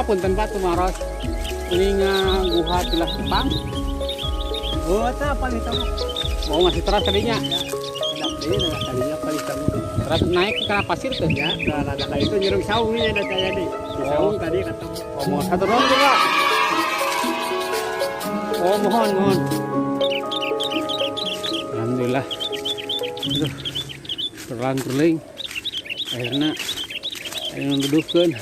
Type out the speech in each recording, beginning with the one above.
Punten Pak tumaros ini guha tilas Jepang. Oh, eta paling tamu. Oh, masih teras tadinya. Ya, paling tamu. Teras naik ke pasir tuh ya. Nah, ada itu nyerung saung ini ada kayak nih. Di saung tadi ketemu. Oh, mohon satu dong juga. Oh, mohon, mohon. Alhamdulillah. Aduh. Terlang-terling. Akhirnya ayo dudukeun.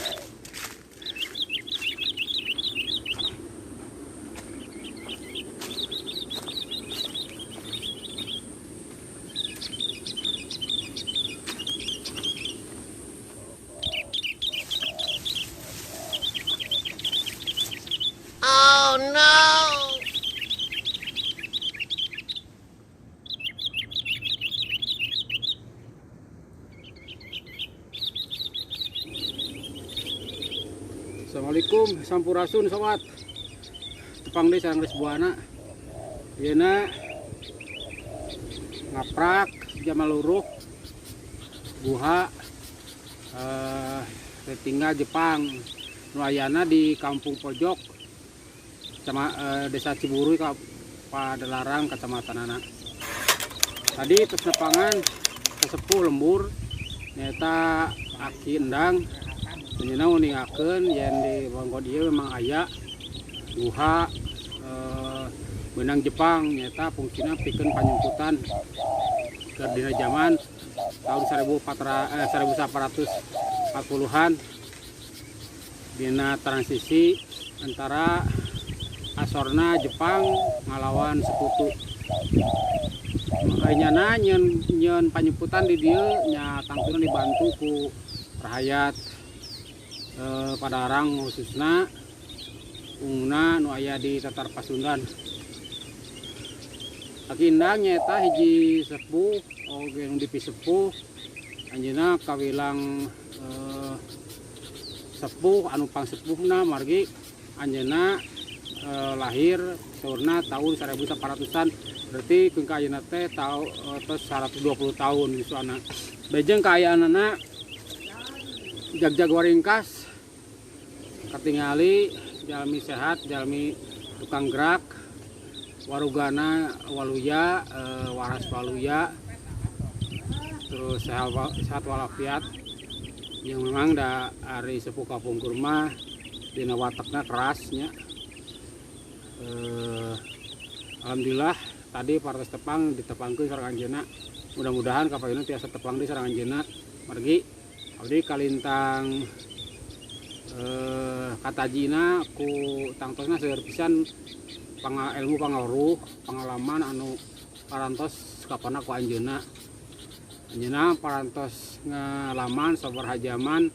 Oh no. Assalamualaikum, sampurasun sobat. Tepang deui sareng Geus Buana. Ayeuna ngaprak Jamaluruh guha tinggal Jepang nu ayana di Kampung Pojok sama Desa Ciburuy Padalarang Kecamatan Anak. Tadi terus nepangan sesepuh lembur nyata Aki Endang nyeuna uningakeun yen di Bangkok ieu memang aya guha benang Jepang nyata fungsina pikeun panyumputan keur dina zaman tahun 1440-an dina transisi antara asorna Jepang ngalawan sekutu. Makanya nyeun panyumputan di dieu nya tangtuna dibantu ku rahayat Padalarang khususna ungna nu aya di Tatar Pasundan. Aki Endang nyaeta hiji sepuh oge nu dipisepuh anjeunna kawilang sepuh anu pangsepuhna margi anjeunna lahir saurna tahun 1400-an berarti keun ka ayeuna teh tos 120 tahun yuswana. Bejeng kaayaanana jagjag waringkas katingali jalmi sehat jalmi tukang gerak warugana waluya waras waluya terus sehat walafiat yang memang da ari sepuh kapungkur mah dina watekna kerasnya. Alhamdulillah tadi partos tepang ditepangkeun sareng anjeunna, mudah-mudahan kapayunna tiasa tepang deui sareng anjeunna margi abdi kalintang katajina ku tangtosna seueur pisan ilmu pangaruh pengalaman anu parantos kapana ku anjeunna. Anjeunna parantos ngalaman sabaraha zaman,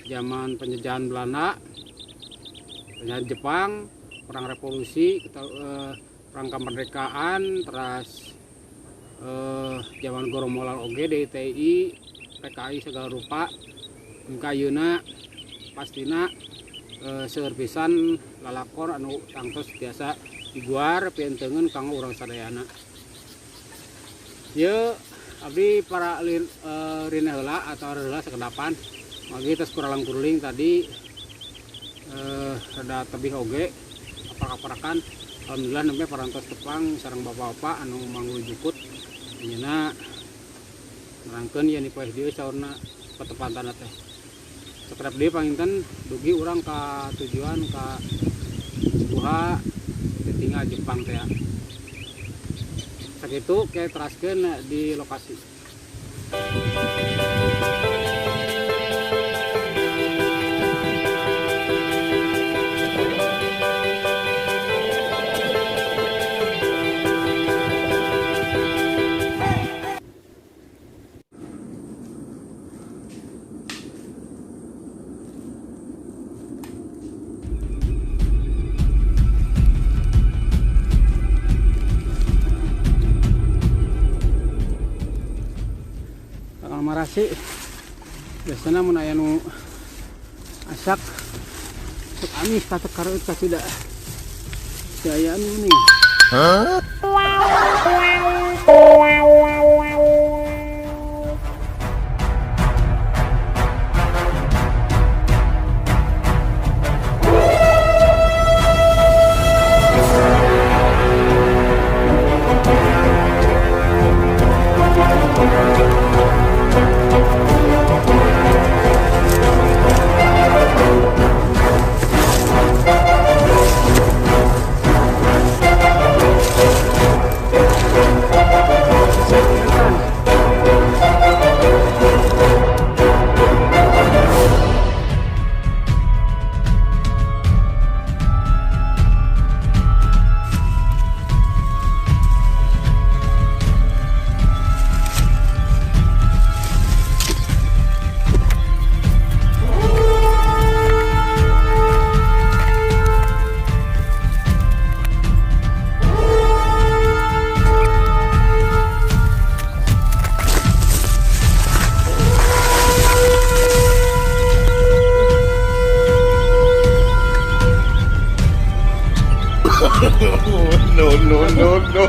zaman penjajahan Belanda, penjajahan Jepang, perang revolusi, perang kemerdekaan, terus zaman gorombolan oge, DTI, PKI segala rupa. Engka ayeuna Pastina seueur pisan lalakon anu tangtos tiasa diguar pientengeun kanggo urang sadayana. Ye abdi para rina heula atau heula sakedapan magi tos kuralang kurling tadi rada tebih oge aparak-aparakan. Alhamdulillah nembe parantos tepang sareng bapak-bapak anu manggul jukut anjeunna nerangkeun yen poe dieu saurna patepantana teh. Sakedap deui panginten dugi urang ka tujuan ka Guha Titinggal Jepang teh. Sakitu ke teraskeun di lokasi. Marasi biasanya mun aya nu asak sok amis katek kareut ka tidak dayaan ini. Hah? No, no, no, no.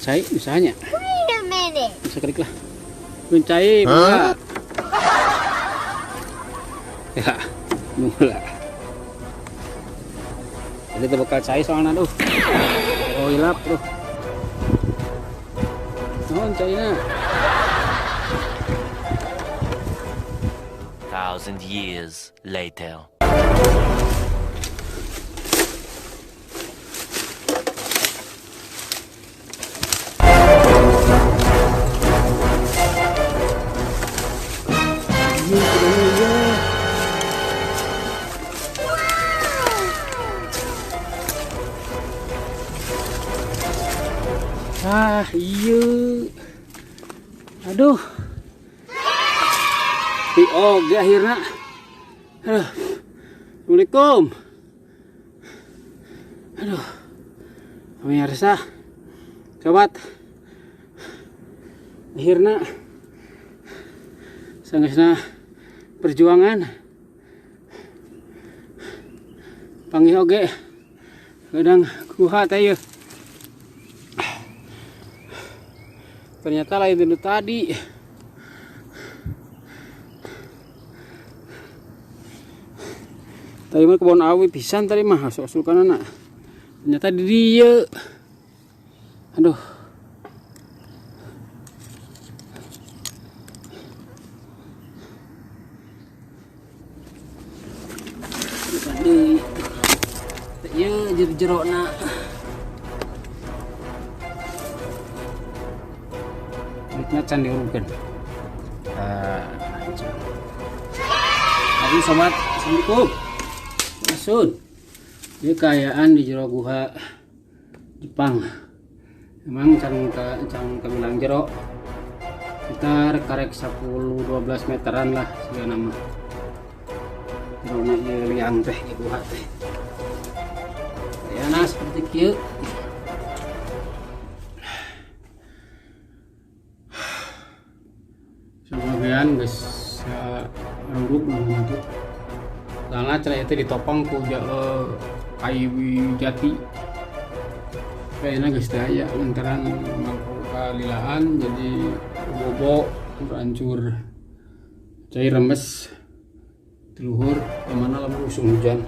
Cai usahanya. Wait a minute. Bisa kerik lah. Kun cai mula. Ya, mula. Jadi teu bakal cai soalna duh. Oh hilap tuh. Naon caina? Thousand years later. Iya, kudanya iya. Ah, iya. Aduh. Pi oge akhirna. Aduh. Assalamualaikum. Aduh. Pemirsa. Sobat. Akhirna sangesna perjuangan panggih oge kadang kuha teh yeuh. Ternyata lain dulu tadi. Tadi mah kebon awi pisan tadi mah asup anak. Ternyata di dieu. Aduh. Deui. Ieu jero-jerona. Duitnya can diurungkeun. Tadi sobat, assalamualaikum. Masun. Ieu kaayaan di jero guha Jepang. Emang can kabilang jero. Kita karek 10-12 meteran lah segala nama. Jerona ieu liang teh ieu guha teh. Kayana seperti kieu. Sebagian geus ruruk nu soalna cenah itu ditopang ku kayu jati. Kayaknya geus teu aya lantaran mangku kalilaan jadi bobo hancur cair remes luhur kemana lamun musim hujan.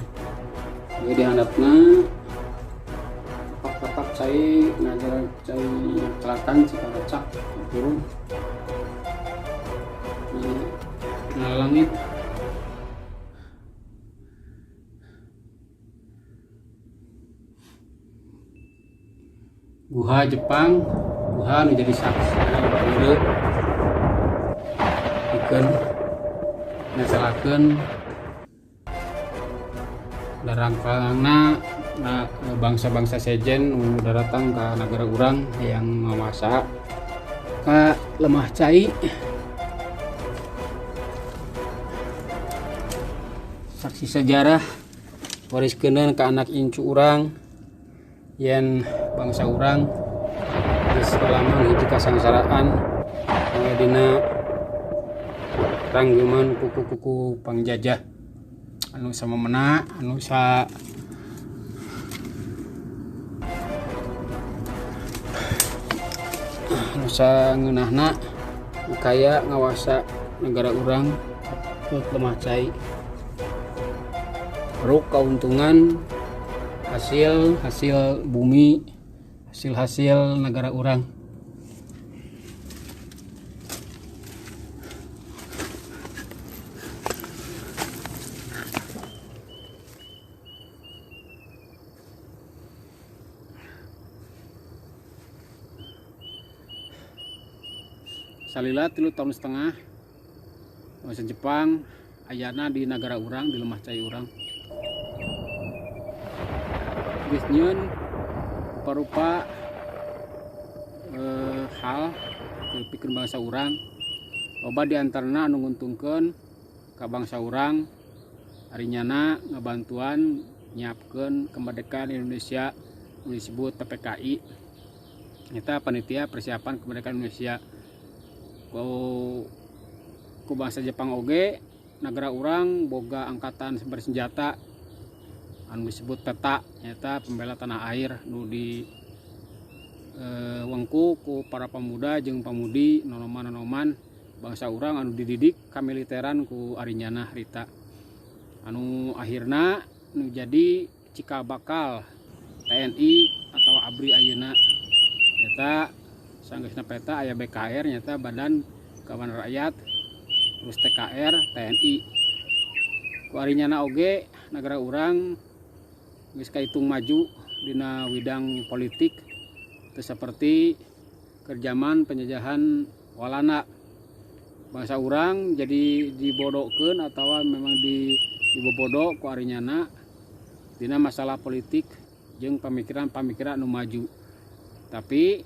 Jadi handapna tapak-tapak cai ngajar cai celakan cikaracak turun nah langit. Guha Jepang, guha nu jadi saksi ieu pikeun ngasalakeun darangkalangna bangsa-bangsa sejen nu daratang ka nagara urang yang mawasa ka lemah cai. Saksi sejarah wariskeun ka anak incu urang yen bangsa urang geus lama hiji kasangsaraan aya dina ranggeman kuku-kuku pangjajah anu samemena anu sa ngeunahna kaya ngawasa negara urang lemah cai ruk kauntungan hasil hasil bumi hasil hasil negara urang. Salila 3,5 tahun bangsa Jepang ayana di negara urang di lemah cai urang. Geus nyieun rupa-rupa hal pikeun bangsa urang. Loba di antarana anu nguntungkeun ka bangsa urang ari nyana ngabantuan nyiapkeun kemerdekaan Indonesia nu disebut PPKI. Eta panitia persiapan kemerdekaan Indonesia. Ku bangsa Jepang oge negara urang boga angkatan bersenjata anu disebut PETA nyata pembela tanah air nu di wengku ku para pemuda jeung pamudi nonoman-nonoman bangsa urang anu dididik kamiliteran ku arinyana harita anu akhirna nu jadi cikal bakal TNI atau ABRI ayeuna nyata sanggeusna peta aya BKR nyata Badan Keamanan Rakyat terus TKR TNI ku arinyana oge negara urang geus kaitung maju dina widang politik teu seperti kerjaman penjajahan Walanda. Bangsa urang jadi dibodohkeun atau memang dibobodo ku arinyana dina masalah politik jeung pamikiran-pamikiran nu maju. Tapi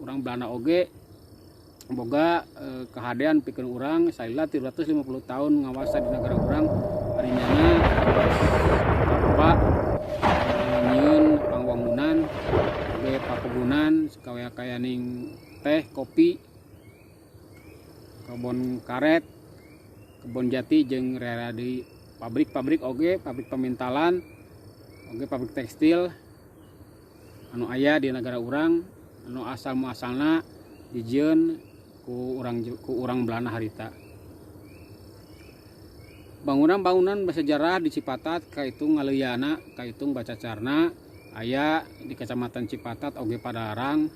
urang Belanda oge boga kehadean pikeun urang salila 350 tahun ngawasa di negara urang arinyana rupa nyieun pangwangunan oge pakebunan sakaya-kayaning teh, kopi, kebon karet, kebon jati jeung rera di pabrik-pabrik oge, pabrik pemintalan oge, pabrik tekstil anu aya di negara urang anu asal muasalna dijieun ku urang Belanda harita. Bangunan-bangunan bersejarah di Cipatat kaitung ngaleuyana, kaitung bacacarna aya di Kecamatan Cipatat oge Padalarang.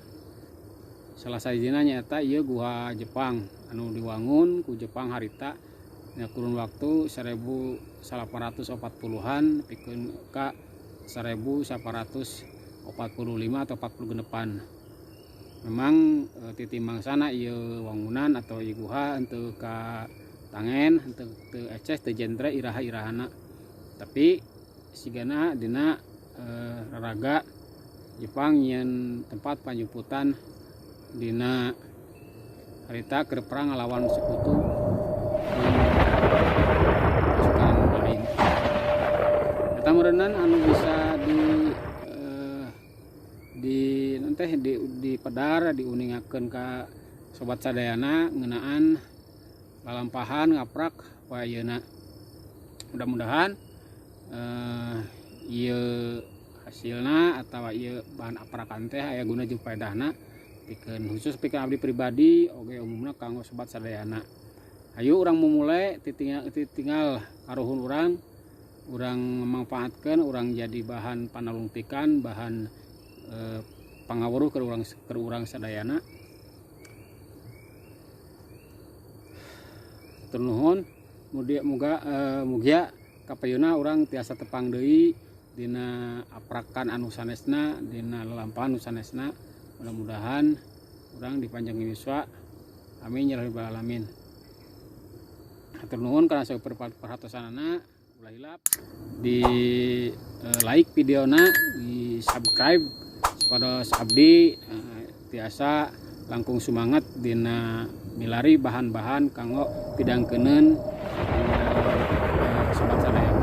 Salah sahijina nyaeta ieu Guha Jepang anu diwangun ku Jepang harita dina kurun waktu 1840-an pikeun ka 1845 atau 46. Memang titimbang sana ieu wangunan atau ieu guha henteu ka tangen, henteu teu eces, teu jentre iraha-irahana. Tapi sigana dina raraga Jepang nyieun tempat panjumputan dina harita keur perang ngalawan sekutu pasukan lain. Eta meureunnan anu bisa di nanti di pedar diuningakeun ka sobat sadayana ngeunaan lalampahan ngaprak poe ayeuna. Mudah-mudahan ieu hasilna atawa ieu bahan aprakan teh aya guna jeung faedahna pikeun khusus pikeun abdi pribadi oge umumna kanggo sobat sadayana. Hayu urang memulai titinggal karuhun urang, urang memanfaatkeun, urang jadi bahan panalungtikan, bahan pangawuruh keur urang sadayana. Hatur nuhun, mugia mugia kapayuna urang tiasa tepang deui dina aprakan anu sanesna, dina lalampahan anu sanesna. Mudah-mudahan urang dipanjangkeun yuswa. Amin ya rabbal alamin. Hatur nuhun kana saukur perhatosanana. Ulah hilap di like videona, di subscribe supados abdi tiasa langkung sumangat dina milari bahan-bahan kanggo pidangkeuneun sobat sadaya.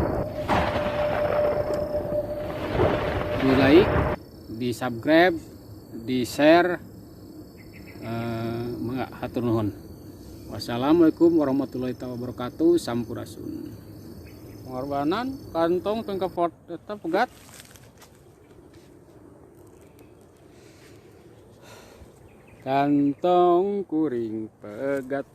Di like, di subscribe, di share, mangga hatur nuhun. Wassalamualaikum warahmatullahi wabarakatuh. Sampurasun. Pengorbanan kantong tengkepot tetap pegat. Kantong kuring pegat.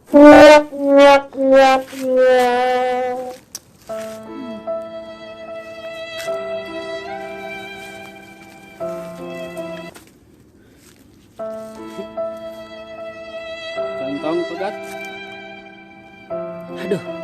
Kantong pegat. Aduh.